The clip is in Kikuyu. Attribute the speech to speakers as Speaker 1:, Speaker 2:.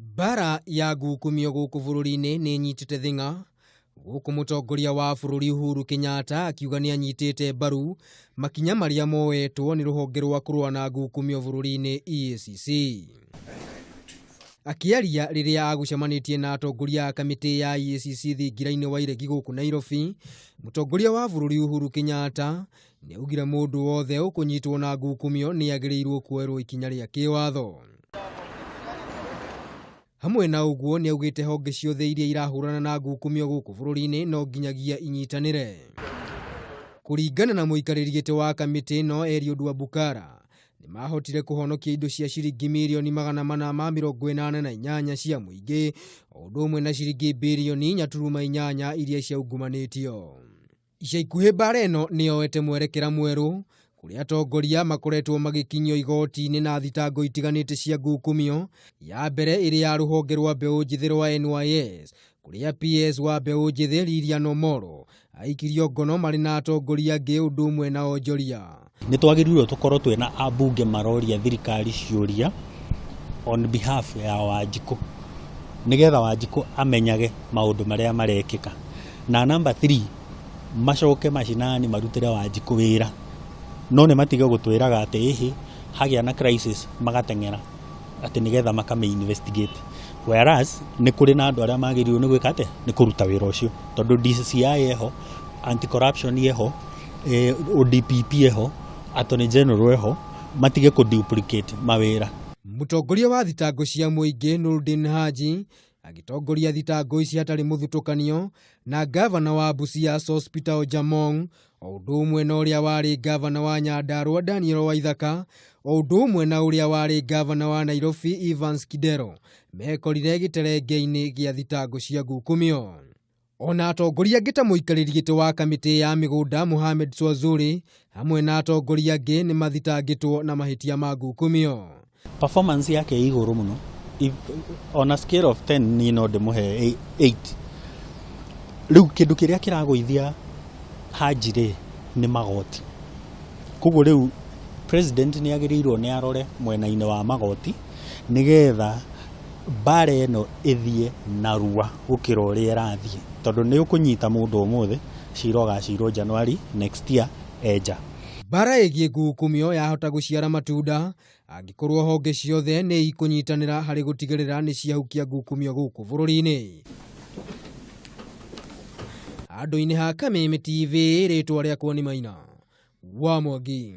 Speaker 1: Mbara ya ngukumio gũkũ bũrũri-inĩ nĩ ĩnyitĩte thing'a gũkũ mũtongoria wa bũrũri Uhuru Kenyatta akiuga nĩ anyitĩte mbaru makinya marĩa moetwo nĩ rũhonge rwa kũrũa na ngukumio bũrũri-inĩ EACC. Akĩaria rĩrĩa agũcemanĩtie na atongoria a kamĩtĩ ya EACC thingira-inĩ wa Iregi gũkũ Nairobi, mũtongoria wa bũrũri Uhuru Kenyatta nĩ augire mũndũ wothe ũkũnyitwo na ngukumio nĩ agĩrĩirwo kuoerwo ikinya rĩa kĩwatho. Hamwe na ũguo nĩ augĩte honge ciothe iria irahũrana na ngukumio gũkũ bũrũri-inĩ no nginyagia inyitanĩre. Kũringana na mũikarĩri gĩtĩ wa kamĩtĩ ĩno Eliud Wabukala, nĩ mahotire kũhonokia indo cia ciringi mirioni 488 cia mũingĩ, o ũndũ ũmwe na ciringi birioni 4.8 iria ciaungumanĩtio. Ica ikuhĩ mbara ĩno nĩ yoete mwerekera mwerũ kũrĩa atongoria makoretwo magĩkinyio igoti-inĩ na thitango itiganĩte cia ngukumio, ya mbere ĩrĩ ya rũhonge rwa mbeũ njĩthĩ rwa NYS kũrĩa PS wa mbeũ njĩthĩ Lilian Omoro aikirio ngono marĩ na atongoria angĩ ũndũ ũmwe na onjoria.
Speaker 2: Nĩ twagĩrĩirwo tũkorwo twĩna ambunge maroria thirikari ciũria on behalf ya Wanjikũ nĩgetha Wanjikũ amenyage maũndũ marĩa marekĩka. Na number 3 macoke macinani marutĩre Wanjikũ wĩra, no nĩ matige gũtwĩraga atĩ ĩhĩ hagĩa na crisis magateng'era atĩ nĩgetha makamĩ investigate, whereas nĩ kũrĩ na andũ arĩa magĩrĩirwo nĩ gwĩka atĩa, nĩ kũruta wĩra ũcio, tondũ DCI ĩho, anti corruption ĩho, ODPP ĩho, Attorney General ĩho, matige kũ duplicate mawĩra.
Speaker 1: Mũtongoria wa thitango cia mũingĩ Nurdin Haji agĩtongoria thitango ici hatarĩ mũthutũkanio na ngavana wa Busia Sospeter Ojamong, o ũndũ ũmwe na ũrĩa warĩ ngavana wa Nyandarua Daniel Waithaka, o ũndũ ũmwe na ũrĩa warĩ ngavana wa Nairobi Evans Kidero, mekorire gĩterenge-inĩ gĩa thitango cia ngukumio. Ona atongoria angĩ ta mũikarĩri gĩtĩ wa kamĩtĩ ya mĩgũnda Mohamed Swazuri hamwe na atongoria angĩ nĩ mathitangĩtwo na mahĩtia ma ngukumio.
Speaker 2: Performance yake ĩ igũrũ mũno. If, on a scale of 10 niĩ no ndĩmũhe 8. Rĩu kĩndũ kĩrĩa kĩragũithia Haji rĩ nĩ magoti. Koguo rĩu president nĩ agĩrĩirwo nĩ arore mwena-inĩ wa magoti nĩgetha mbara ĩno ĩthiĩ narua gũkĩra ũrĩa ĩrathiĩ, tondũ nĩ ũkũnyita mũndũ ũmũthĩ, cira ũgacirwo January next year enja.
Speaker 1: Mbara ĩgiĩ ngukumio yahota gũciara matunda angĩkorwo honge ciothe nĩ ikũnyitanĩra harĩ gũtigĩrĩra nĩ ciahukia ngukumio gũkũ bũrũri-inĩ. Handũ-inĩ ha Kameme TV, rĩtwa rĩakwa nĩ Maina wa Mwangi.